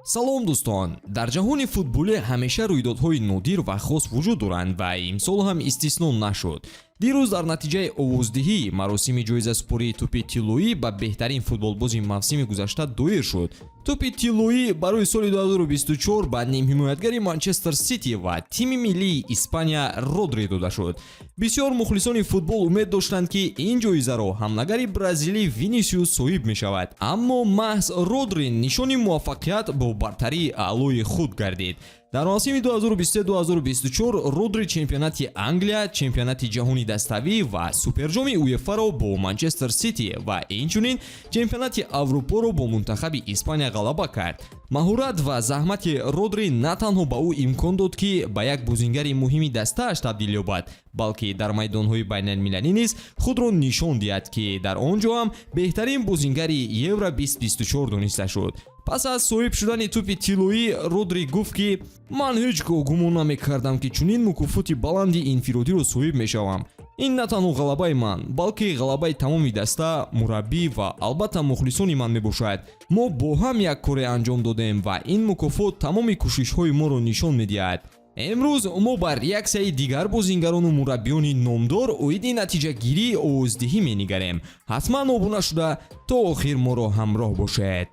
Салом, дӯстон! Дар ҷаҳони футболӣ ҳамеша рӯйдодҳои нодир ва хос вуҷуд доранд ва имсол ҳам истисно нашуд. Дирӯз дар натиҷаи овоздиҳӣ маросими ҷоизасупории тӯпи тиллоӣ ба беҳтарин футболбози мавсими гузашта доир шуд. Тӯпи тиллоӣ барои соли 2024 ба нимҳимоятгари Манчестер Сити ва тими миллии Испания Родри дода шуд. Бисёр мухлисони футбол умед доштанд, ки ин ҷоизаро ҳамлагари бразилӣ Винисиус соҳиб мешавад, аммо маҳз Родри нишони муваффақият бо бартарии аълои худ гардид. Дар мавсими 2023-2024 Родри чемпионати Англия, чемпионати ҷаҳони даставӣ ва суперҷоми УЕФАро бо Манчестер Сити ва инчунин чемпионати Аврупоро бо мунтахаби Испания ғалаба кард. Маҳорат ва заҳмати Родри на танҳо ба ӯ имкон дод, ки ба як бозингари муҳими дастааш табдил ёбад, балки дар майдонҳои байналмилалӣ низ худро нишон диҳад, ки дар он ҷо ҳам беҳтарин бозингари Евро 2024 дониста шуд. Пас аз соҳиб шудани тӯпи тиллоӣ Родри гуфт, ки ман ҳеҷ гоҳ гумон намекардам, ки чунин мукофоти баланди инфиродиро соҳиб мешавам. Ин на танҳо ғалабаи ман, балки ғалабаи тамоми даста, мураббӣ ва албатта мухлисони ман мебошад. Мо бо ҳам як коре анҷом додем ва ин мукофот тамоми кӯшишҳои моро нишон медиҳад. Имрӯз мо ба реаксияи дигар бозингарону мураббиёни номдор оиди натиҷагирии овоздиҳӣ менигарем. Ҳатман обуна шуда, то охир моро ҳамроҳ бошед.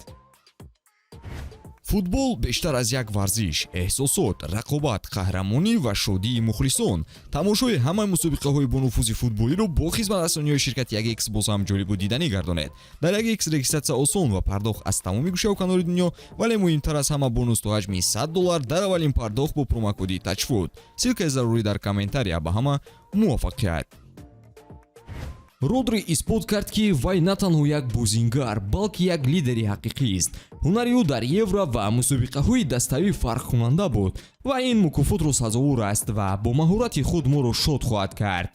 Футбол бештар аз як варзиш, эҳсосот, рақобат, қаҳрамонӣ ва шодии мухлисон. Тамошои ҳамаи мусобиқаҳои бонуфузи футболиро бо хизматрасониҳои ширкати 1X боз ҳам ҷолибу диданӣ гардонед. Дар 1X регистратсия осон ва пардохт аз тамоми гӯшаву канори дунё, вале муҳимтар аз ҳама, бонус то ҳаҷми 100 доллар дар аввалин пардохт бо промокоди TAJFUT. Ссылкаи зарурӣ дар комментария. Ба ҳама муваффақият! Родри исбот кард, ки вай на танҳо як бозингар, балки як лидери ҳақиқист. Ҳунари ӯ дар Евро ва мусобиқаҳои даставӣ фарқкунанда буд ва ин мукофотро сазовор аст ва бо маҳорати худ моро шод хоҳад кард.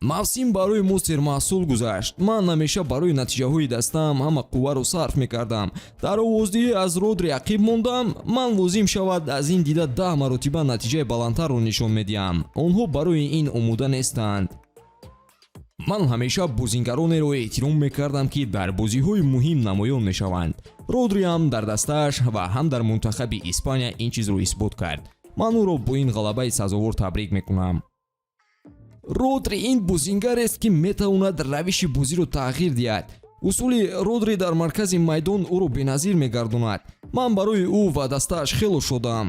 Мавсим барои мо сермаҳсул гузашт. Ман ҳамеша барои натиҷаҳои дастаам ҳама қувваро сарф мекардам. Дар овоздиҳӣ аз Родри ақиб мондам. Ман лозим шавад, аз ин дида 10 маротиба натиҷаи баландтарро нишон медиҳам. Онҳо барои ин омода нестанд. Ман ҳамеша бозингаронеро эҳтиром мекардам, ки дар бозиҳои муҳим намоён мешаванд. Родри ҳам дар дастааш ва ҳам дар мунтахаби Испания ин чизро исбот кард. Ман ӯро бо ин ғалабаи сазовор табрик мекунам. Родри ин бозингарест, ки метавонад равиши бозиро тағйир диҳад. Усули Родри дар маркази майдон ӯро беназир мегардонад. Ман барои ӯ ва дастааш хело шодам.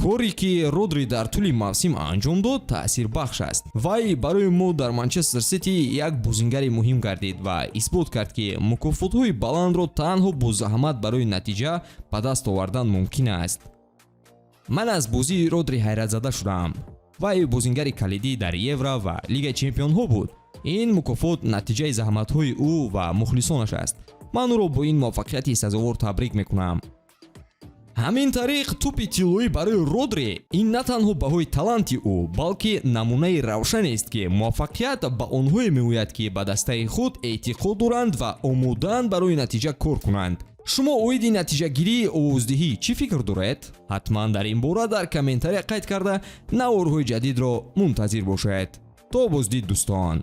Коре ки Родри дар тӯли мавсим анҷом дод, таъсирбахш аст. Вай барои мо дар Манчестер Сити як бозингари муҳим гардид ва исбот кард, ки мукофотҳои баландро танҳо бо заҳмат барои натиҷа ба даст овардан мумкин аст. Ман аз бозии Родри ҳайратзада шудаам. Вай бозингари калидӣ дар Евро ва Лигаи чемпионҳо буд. Ин мукофот натиҷаи заҳматҳои ӯ ва мухлисонаш аст. Ман ӯро бо ин муваффақияти сазовор табрик мекунам. Ҳамин тариқ, тӯпи тиллоӣ барои Родри ин на танҳо баҳои таланти ӯ, балки намунаи равшанест, ки муваффақият ба онҳое меояд, ки ба дастаи худ эътиқод доранд ва омодаанд барои натиҷа кор кунанд. Шумо оиди натиҷагирии овоздиҳӣ чӣ фикр доред? Ҳатман дар ин бора дар комментария қайд карда, наворҳои ҷадидро мунтазир бошед. То боздид, дӯстон!